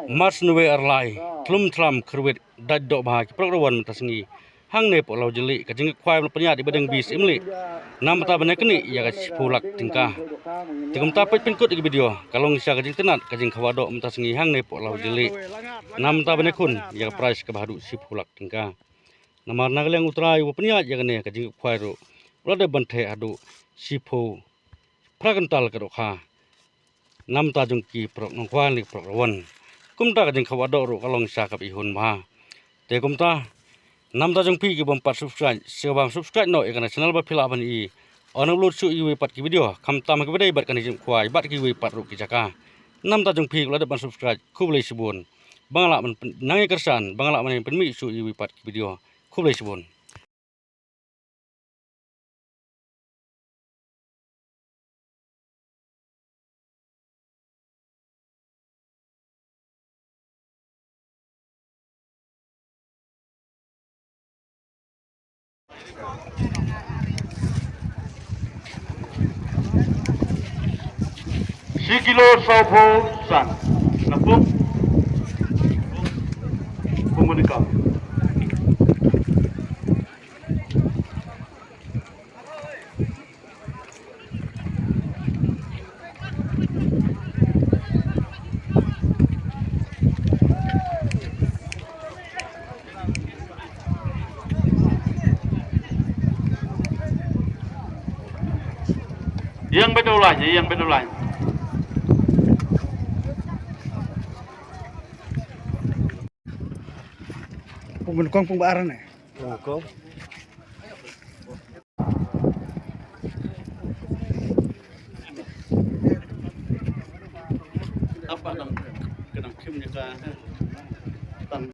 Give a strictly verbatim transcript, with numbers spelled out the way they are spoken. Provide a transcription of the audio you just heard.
March nwe arlai, thlum thlam kyrwit dait doh bha ki paralok rawan mynta sngi. Hangne poh Lawjyllih ka jingkhwai ba la pynïaid ïa ba dang bi siem lih. Namar ta ban ïa kane ïa ka shiphew lak tyngka. Te kumta peit pynkut ïa ka video, ka long shisha ka jingtynnat ka jingkhawa doh mynta sngi hangne poh Lawjyllih. Namar ta ban ïa khun ïa ka prize kaba haduh shiphew lak tyngka. Namar na ka liang U Trai uba pynïaid ïa kane ka jingkhwai ruh u la dep ban theh haduh shiphew phra kyntal ka dohkha. Namar ta jong ki paralok nongkhwai ne ki paralok rawan. Kumta ka jingkhawa doh ruh ka long shisha kaba i hun bha. Te kumta namar ta jong phi ki bym pat subscribe, sngewbha subscribe noh ïa kane ka channel ba phi lah ban i, yn upload shuh iwei pat ki video khamtam ha kiba dei bad kane ka jingkhwai bad kiwei pat ruh ki jaka. Namar ta jong phi ki la dep ban subscribe, khublei shibun. Ba nga lah ban pyn-, nang ïa kyrshan ba nga lah ban pynmih shuh iwei pat ki video. Khublei shibun. Shi kilo sawphew san. Na pung. Pung mani ka. Ïeng bad u lain, ïeng bad u lain. Pung nyngkong, pung ba ar ne? Pung nyngkong. Apa dang, ka dang khim ïa ka tang